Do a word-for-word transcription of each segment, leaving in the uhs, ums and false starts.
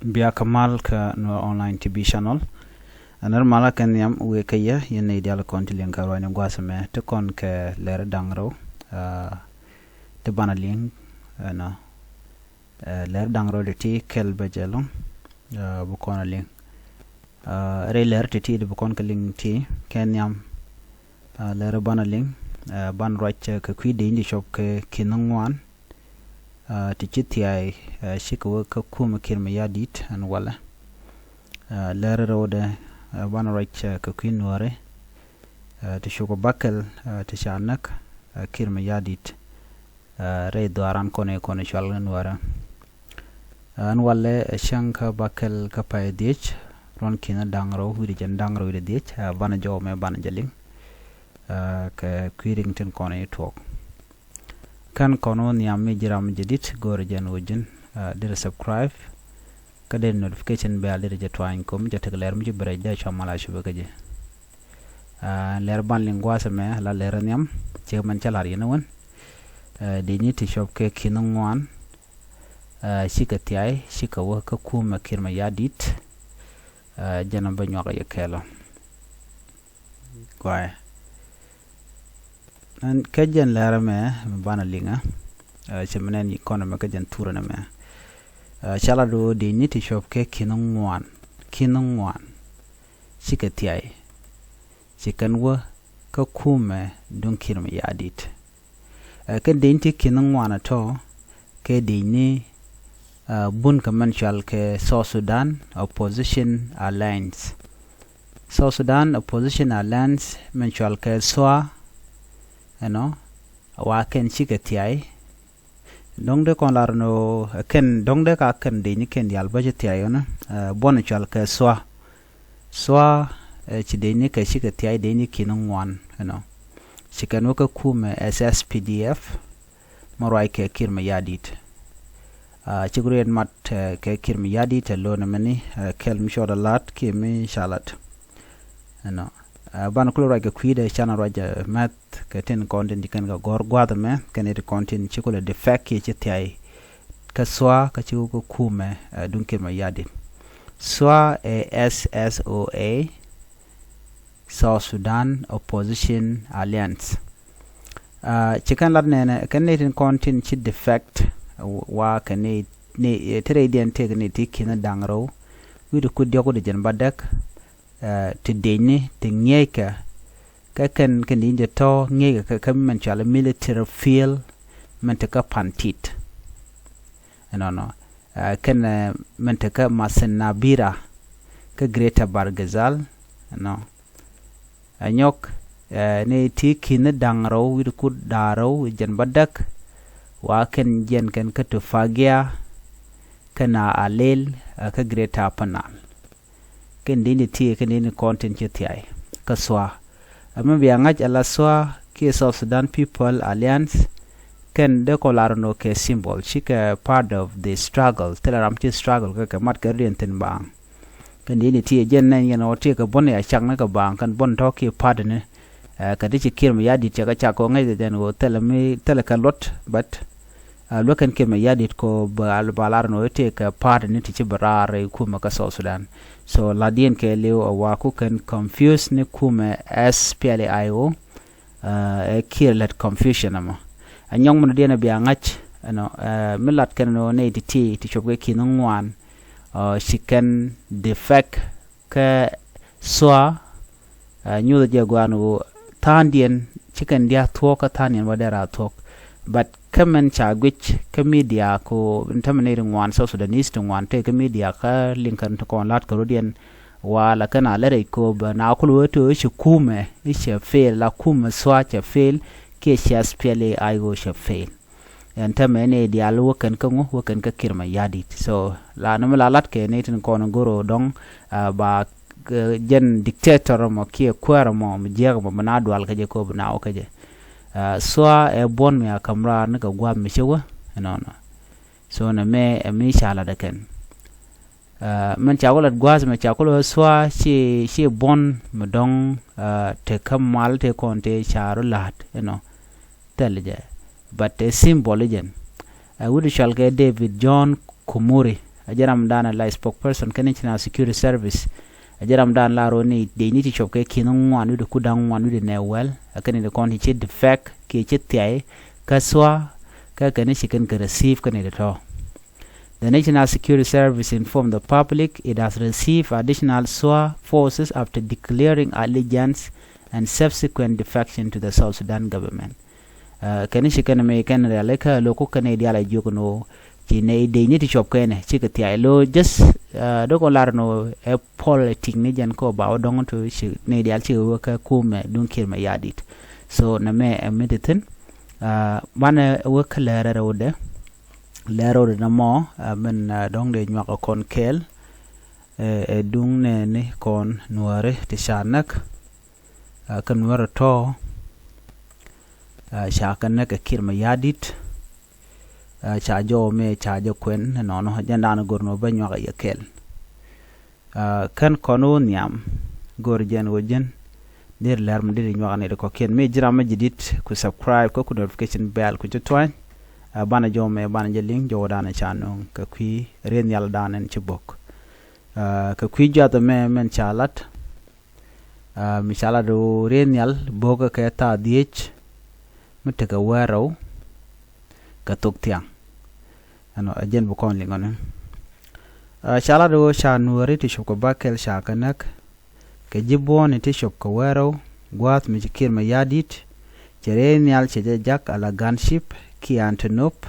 Bia kä mal kä Nuer Online T V channel. Ɛ nɛr malä kɛ nhiam wëë kä yɛ, yɛn nɛy diaal kɔn ti liŋ kɛ ruaacni gua̱a̱th ɛmɛ, ti kɔn kɛ lɛr da̱ŋ rɛw, ah, ti banɛ liŋ, ɛnɔ, eh, lɛr da̱ŋ rɛw ti ti kɛl bä jɛ ɛlɔ̱ŋ, ah, bi kɔn a liŋ. Ah, rɛy lɛr ti ti di bi kɔn kɛ liŋ ti kɛ nhiam, ah, lɛr banɛ liŋ, ah, banɛ ruac, eh, kɛ kui̱ dec ti cɔp kɛ ki̱n ŋuan, ah, ti ci thiay, ah, cikɛ wä kä kumɛ Kiir Mayardit ɛn walɛ. Ah, lɛr rɛwdɛ, ah, banɛ ruac, ah, kɛ kui̱ Nuäri, ah, ti cukɛ bäkɛl, ah, ti ca näk, ah, Kiir Mayardit, ah, rɛy dhuaaran kɔn i̱ kɔn i̱ cual ni Nuäri. Ah, ɛn walɛ, ah, cäŋ kä bäkɛl kä pay dhiec, ruɔ̱n ki̱n da̱ŋ rɛw wi̱cdɛ jɛn da̱ŋ rɛw wi̱cdɛ dhiec, ah, banɛ jɔw mɛ banɛ jɛ liŋ, ah, kɛ kui̱ riŋ tin kɔn i̱ tuɔɔk. Kän kɔn wä nhiam mi ji̱ ram mi jɛ dit, go̱o̱rɛ jɛn wä ji̱n, ah, dirɛ subscribe. Kä dee notification bell dirɛ jɛ tuany kom jɛ tek lɛr mi ci bi rɛc dee cua mal a cupɛ kä jɛ. Ah, lɛr ban liŋ gua̱a̱th ɛmɛ la lɛr nhiam, cɛ mɛn cä la̱r yɛn wän. Ah, dec ni ti cɔp kɛ ki̱n ŋuan, ah, cikɛ thiay, cikɛ wä kä kumɛ Kiir Mayardit, ah, jɛn a bä nyuak yɛ kɛɛl ɔ. Guay. Ɛn kä jɛn lɛr ɛmɛ mi banɛ liŋä, ah, cɛ mi nɛn i̱ kɔn ɛmɛ kä jɛn thurɛ nɛmɛ. Ah, ca la do̱ dec ni ti cɔp kɛ ki̱n ŋuan, ki̱n ŋuan. Cikɛ thiay. Ci kɛn wä kä kumɛ duŋ Kiir Mayardit. Ah, kɛn dec ni ti ki̱n ŋuan a tɔ, kɛ dec ni, ah, bun kɛ mɛn cual kɛ South Sudan Opposition Alliance. South Sudan Opposition Alliance mɛn cual kɛ SSOA, ɛnɔ, wa kɛn cikɛ thiay. Dɔ̱ŋ dee kɔn lar nɔ, kɛn dɔ̱ŋ dee ka kɛn dec ni kɛn diaal bä ci thiay ɣän, eh, buɔn cual kɛ SSOA. SSOA, eh, ci dec ni kɛ cikɛ thiay dec ni ki̱n ŋuan, ɛnɔ. Ci kɛn wä kä kumɛ S S P D F, mɛ ruac kɛ Kiir Mayardit. Ah, cik ruet mat, eh, kɛ Kiir Mayardit ɛ lo̱n ɛmɛni, eh, kɛl mi cɔɔd a lat kiɛ mi ca lat. Ɛnɔ. Ah, ban kulɛ ruac kɛ kui̱dɛ can a ruac, eh, mɛth kɛ tin kɔn tin ci kɛn kɛ gɔ̱r gua̱a̱th ɛmɛ, kɛn it kɔn tin ci kulɛ defect kiɛ ci thiay. Kä SSOA, kä ci wä kä kumɛ, eh, duŋ Kiir Mayardit. SSOA ɛ S S O A, South Sudan Opposition Alliance. Ah, ci kɛn lat nɛnɛ, kɛn ni tin kɔn tin ci defect, wa kɛn ni, ni, eh, ti rɛydiɛn tëëk ni ti ki̱n da̱ŋ rɛw wi̱cdɛ kur diɔ̱k wi̱cdɛ jɛn bädäk, eh, ti dec ni, ti ŋi̱eeckɛ, kä kɛn, kɛn ni jɛ tɔ ŋi̱eeckɛ kä, kä mɛn cual military field, mɛn ti kä Pantit. Ɛnɔnɔ, eh, kɛn, eh, mɛn ti kä Masin Nabira, kä Greater Bahr el Ghazal, ɛnɔ. Ɛ nyɔk, eh, ni ti ki̱n da̱ŋ rɛw wi̱cdɛ kur da̱ŋ rɛw wi̱cdɛ jɛn bädäk, wa kɛn jiɛn kɛn kä Tufagia, kɛn a Alel, eh, kä Greater Upper Nile. Kɛn dec ni ti, kɛn dec ni kɔn tin ci thiay kä SSOA. Ɛ mi bia ŋa̱c ala SSOA kiɛ South Sudan People Alliance, kɛn dee kɔ lar nɔ kɛ symbol, cikɛ part of the struggle, thilɛ ram ci struggle kɛ, kɛ mat kɛ riɛn thi̱n baaŋ. Kɛn dec ni ti ɛ jɛn nɛn yɛn ɣöö ti kɛ buɔ̱n ya cak ni kɛ baaŋ, kɛn buɔ̱n tɔ̱ kiɛ part ni, eh, kɛ ti ci Kiir Mayardit cɛ kɛ cak kɛ ɣöö ŋäc dee jɛn ɣöö thilɛ mi, thilɛ kɛ luɔt, but, ah, luäk kɛn Kiir Mayardit kɛ ɣöö ba, ba lar nɔ ti kɛ part ni ti ci bi raar rɛy kumɛ kä South Sudan. So la diɛn kɛ liw ɛ wa ku kɛn confuse ni kumɛ S P L A I O, ah, ɛ Kiir lät confusion ɛmɔ. Ɛ nyɔk mi nɔ diɛn ɛ bia ŋa̱c, ɛnɔ, eh, mi lat kɛn nɔ nɛy ti ti, ti cop kɛ ki̱n ŋuan, ah, ci kɛn defect kä SSOA, ah, nyuuth jɛ guan ɣöö tha̱a̱ŋdiɛn ci kɛn dia̱ thuɔ̱k kä tha̱a̱ŋdiɛn bä dee raar thuɔ̱k. But kä mɛn ca guic kä media ko, tämɛ nɛy ti ŋuan, South Sudanese ti ŋuan tëë kä media kä liŋ kɛn ti kɔn la̱t kɛ rɔ̱diɛn, wa la kɛn a lɛ rɛc ko bɛ na kul wee ti ɣöö ci kumɛ i̱ cɛ fail, la kumɛ SSOA cɛ fail, kiɛ cɛ S P L A I O cɛ fail. Ɛn tämɛ ni diaal wä kɛn kä ŋu, wä kɛn kä Kiir Mayardit. So la ni mi la lat kɛ ni tin kɔn go̱r ɣöö dɔ̱ŋ, ah, ba, eh, jɛn dictator mɔ kiɛ kuäär mɔ mi jiäk mɔ bi na dual kä jɛ ko bi na wä kä jɛ. Ah, SSOA ɛ buɔ̱n mi a käm raar ni kɛ gua̱a̱th mi cä wä, ɛnɔnɔ. So nɛ mɛ ɛ mi ca lat ɛ kɛn. Ah, mɛn ca ku lat gua̱a̱th mɛ ca ku lɛ SSOA ci, ci buɔ̱n mi dɔ̱ŋ, ah, te kä mal te kɔn te ca rɔ la̱a̱t, you know, thil jɛ. But te symbol jɛn. Ah, wut cual kɛ David John Kumuri, Ɛ jɛ ram dan la spokesperson kä National Security Service. Ɛ jɛ ram dan la rɔ ni dec ni ti cop kɛ ki̱n ŋuan wi̱dɛ ku da̱ŋ ŋuan wi̱dɛ nɛ wɛl. Ɛ kɛn ni kɔn ti ci defect kiɛ ci thiay kä SSOA kä kɛn ni ci kɛn kɛ receive kɛn ni tɔ. The National Security Service informed the public it has received additional SSOA forces after declaring allegiance and subsequent defection to the South Sudan government. Kɛn ci kɛn mɛ kɛn rialikä loku kɛn idial a jiök ni ɣöö ci nɛ idec ni ti cuɔp kɛnɛ cikɛ thiac lo just dɔkɔ lar ni ɣöö ɛ politic ni jɛn kä ba wä dɔŋ to ci nɛ idial cikɛ wä kä kumɛ duŋ Kiir mɛ yadit. So nɛ mɛ ɛ mi ti thin banɛ wä kä lɛrɛ rɛwdɛ. Lɛr rot inɔ mɔ min dɔ̱ŋ dee nyuak kɔn kɛɛl ɛ duŋ nɛɛni kɔn nuääri ti ca näk. Kä nuäär tɔ̱ ca kɛ näk kɛ Kiir mɛ yadit. Ca jɔw mɛ ca jɛ kuɛn inɔnɔ jɛn dan go̱r nɔ bä nyuak yɛ kɛɛl. Kän kɔn wä nhiam go̱r jɛn wä ji̱n. Deri lɛr mi deri nyuak ni di kɔkiɛn mi ji̱ ram mi ji̱ dit ku subscribe kä ku notification bell ku ci tuany. Banɛ jɔw mɛ banɛ jɛ liŋ jɔw dan ca nuŋ kɛ kui̱ rieth nhial dan in ci bok. Kɛ kui̱ juath mɛ mɛn ca lat mi ca lat wä rieth nhial bok kɛ thaa dhiec mi tekɛ wɛɛrɛw kɛ thok thiaŋ. Ɛnɔ ɛ jɛn bi kɔn liŋɔni. Ca lat wä ca nuɔri ti cop kɛ bakɛl ca kɛ näk kɛ ji̱ buɔ̱ni ti cop kɛ wɛɛrɛw gua̱a̱th mi ci Kiir mɛ yadit. Cɛ rɛy nhial cɛ jɛ jak ala gunship kiɛ antinop.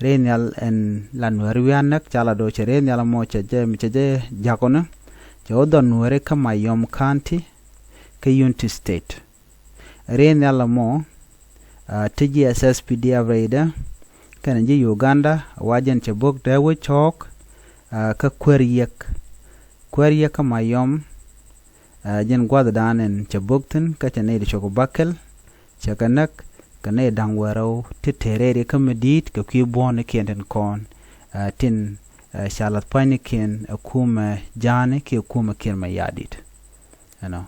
Rɛy nhial ɛn la nuɔri wi̱i̱ a näk ca lat wä cɛ rɛy nhial mɔ cɛ jɛ mi cɛ jɛ jakɔni. Cɛ wä dhɔn nuɔri kä Mayom County kä Unity State. Ri̱n nhial ɛmɔ ti ji̱ S S P D F rɛydä kɛnɛ ji̱ Uganda wa jɛn cɛ bok dee wec cɔɔk kä kuer yiek. Kuer yiek kä Mayom jɛn gua̱thdan ɛn cɛ bok thi̱n kä cɛ nɛy ti cok bakɛl cɛ kɛ näk kɛ nɛy da̱ŋ wɛrɛw ti te rɛy ri kä mi di̱i̱t kɛ kui̱ buɔ̱ɔ̱nikiɛn tin kɔn tin ca lath pa̱nynikiɛn ɛ kumɛ ja̱a̱ni kiɛ kumɛ kiɛn mɛ ya̱a̱ di̱t. Ɛnɔ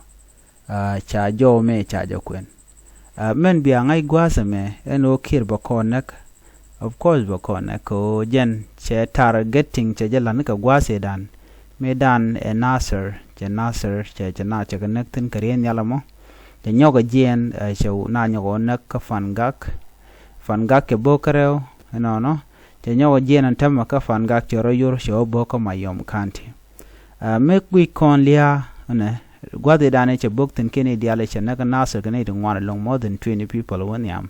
ca jɔw mɛ ca jɛ kuɛn. Mɛn bia ŋa̱c gua̱a̱th ɛmɛ ɛn ɣöö Kiir bɛ kɔn näk. Of course bɛ kɔn näk kɛ ɣöö jɛn cɛ targeting cɛ jɛ la̱t ni kɛ gua̱a̱th ëëdan. Mëëdan ɛ Nasir cɛ Nasir cɛ cɛ na cɛ kɛ näk thi̱n kɛ riey nhial ɛmɔ. Cɛ nyɔk ɛ jiɛɛn cɛ na nyɔk ɛ näk kä Fangak. Fangak cɛ bo̱o̱k kärɛw ɛnɔnɔ. Cɛ nyɔk ɛ jiɛɛn ɛn tämɛ kä Fangak cɛ rɔ yor cɛ wä bo̱o̱k kä Mayom County. Mëë guic kɔn lia̱a̱ ɛnɛ gua̱th i̱ danɛ cɛ bok thi̱n kiɛn i̱ diaal i̱ cɛ näk Nasir kɛn i̱ ti ŋuan ɛlɔ̱ŋ more than twenty people wä nhiam.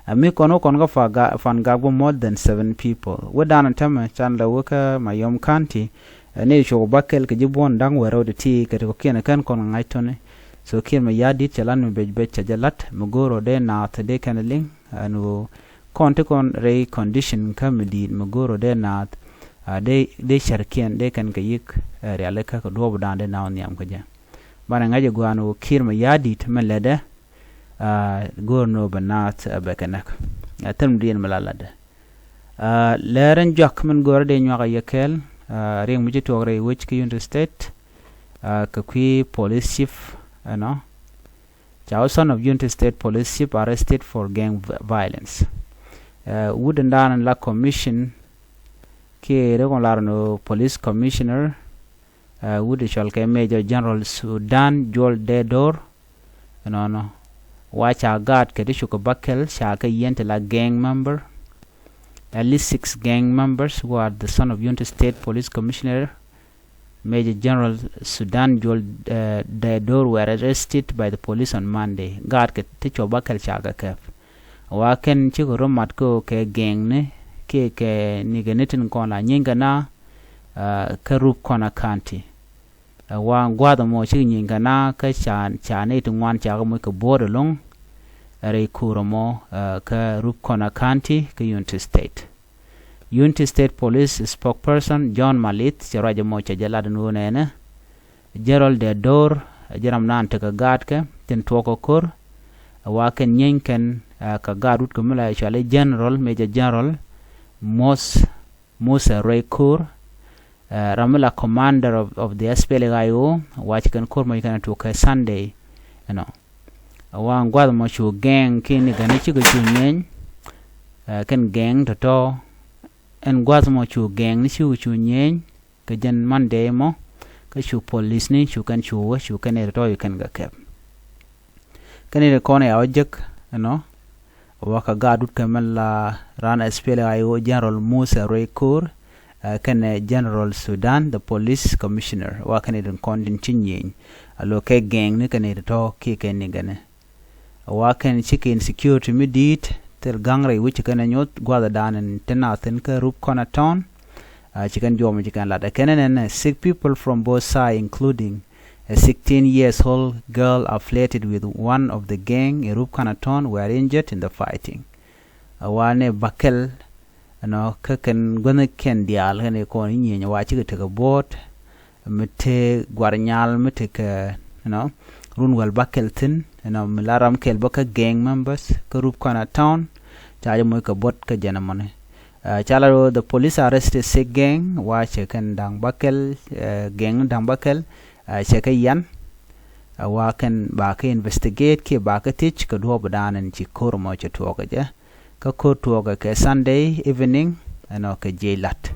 Ɛ mi kɔn wä kɔn kä Fangak bä more than seven people wä danɛ tämɛ can lɛ wä kä Mayom County. Ɛ ni cuɔk bakɛl kɛ ji̱ buɔ̱n da̱ŋ wɛrɛ wä ti ti kɛ ti kɔkiɛn ɛ kɛn kɔn ŋa̱c tɔni. So kiɛn mɛ ya̱ di̱t cɛ lat mi bec bec cɛ jɛ lat mi go̱o̱r wä dee naath dee kɛn liŋ. Ɛn ɣöö kɔn ti kɔn rɛy condition kä mi di̱i̱t mi go̱o̱r wä dee naath. Dee dee cärkiɛn dee kɛn kɛ yik rialikä kɛ duɔ̱ɔ̱p dan dee na wä nhiam kä jɛ. Banɛ ŋa̱c ɛ gua̱a̱n wä Kiir mɛ ya̱ di̱t mɛ lätdɛ. Go̱o̱r ni wä bɛ naath bɛ kɛ näk. Thil mi diɛn mɛ la lätdɛ. Lɛɛr in juak min go̱o̱r dee nyuak a yɛ kɛɛl. Riɛk mi ci tuɔɔk rɛy wec kä Unity State kɛ kui̱ police chief ɛnɔ. Ca wä son of Unity State police chief arrested for gang violence. Wut in dan la commission kiɛ ri kɔn lar ni police commissioner. Wut i̱ cɔl kɛ Major General Sudan Jol Dee Dor. Ɛnɔnɔ wa ca gaat kɛ ti cukɛ bakɛl ca kɛ yɛn ti la gang member. At least six gang members who are the son of Unity State Police Commissioner Major General Sudan Jol Dee Dor were arrested by the police on Monday. Gaat kɛ ti cukɛ bakɛl ca kɛ kɛp. Wa kɛn cikɛ rɔ mat kɛ kɛ gang ni kiɛ kɛ nikɛ ni tin kɔn la nyienkɛ na kä Rubkona County. Ɛ wa gua̱a̱th ɛmɔ cik nyieny kɛ na kä ca ca nɛy ti ŋuan cakɛ moc kɛ buɔ̱ɔ̱t ɛlɔ̱ŋ. Ɛ rɛy ko̱r ɛmɔ kä Rubkona County kä Unity State. Unity State Police spokesperson John Malith cɛ ruac ɛmɔ cɛ jɛ lat ɛn ɣöö nɛɛnɛ General Dee Dor ɛ jɛ ram naan tekɛ gaatkɛ tin tuɔɔk kɛ ko̱r. Ɛ wa kɛn nyieny kɛn kɛ gaat wut kɛ mi la cɔali General Major General Mos Musa Ruey Kur. Ram mi la commander of, of the S P L A I O wac kɛn ko̱r mɔc kɛn tuɔk kɛ Sunday. Ɛnɔ wa gua̱th mɔ cu gɛŋ ki̱n i̱ gani cikɛ cu nyieeny. Kɛn gɛŋ tɔ̱tɔ̱ ɛn gua̱th mɔ cu gɛŋni ci cu nyieeny kɛ jɛn Monday mɔ, kä cu polisni cu kɛn cu wä cu kɛn ɛ tɔ̱ kɛn kɛ kɛp. Kɛn ɛ kɔn ɛ a wä jek ɛnɔ, wä kɛ gaat wut kɛ mɛn la ran SPLA-IO General Musa Rwei Koor, kɛnɛ General Sudan the Police Commissioner, wä kɛn ɛ kɔn tin ci nyieeny a lo kɛ gɛŋni kɛn ɛ tɔ̱ kiɛ kɛn ni gɛnɛ. Wa kɛn ci kɛ insecurity mi di̱i̱t thil ga̱ŋ rɛy wi̱c kɛn ɛ nyoth gua̱dhɛ da̱a̱n in te na thi̱n kä Rubkona Town. Ci kɛn juɔm ci kɛn lat ɛ kɛn ɛn ɛn six people from both side, including a sixteen years old girl affiliated with one of the gang in Rubkona Town, were injured in the fighting. Wa ni bakɛl ɛnɔ kä kɛn guänh kɛn diaal kɛn ɛ kɔn inyieny wa cikɛ tekɛ bo̱o̱t mi te guar nyal mi te kɛ, you know, run wäl bäkɛl thi̱n, you know, mi la ram kɛl bä kä gang members kä Rubkona Town. Ca jɛ moc kɛ buɔt kä jɛn ɛmɔni. Ca la ro the police arrested six gang, wa cɛ kɛn da̱ŋ bäkɛl, gang da̱ŋ bäkɛl cɛ kɛ yan. Wa kɛn ba kɛ investigate kiɛ ba kɛ thiec kɛ duɔ̱ɔ̱p dan ɛn ci ko̱r mɔ cɛ tuɔɔk kɛ jɛ. Kä ko̱r tuɔɔkɛ kɛ Sunday evening ɛnɔ kɛ jiɛc la̱t.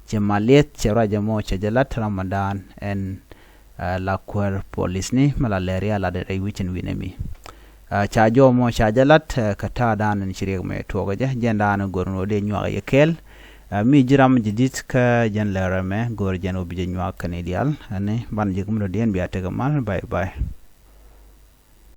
Cɛ mal lieth cɛ ruacɛ mɔ cɛ jɛ la̱t Ramadan ɛn la kuäär polisni mɛ la lɛr ya lat rɛy wi̱cin wi̱nɛ mi. Ca jɔw mɔ ca jɛ la̱t kɛ ta̱a̱ dan ɛn ci riɛk mɛ tuɔɔkɛ jɛ jɛn dan ɛn go̱r ni wä dee nyuak yɛ kɛɛl. Mi ji̱ ram ji̱ di̱t kä jɛn lɛr ɛmɛ go̱r jɛn wä bi jɛ nyuak kɛn i̱ diaal ɛn ban ji̱ kä mi dɔ̱diɛn bia tekɛ mal. Bye bye.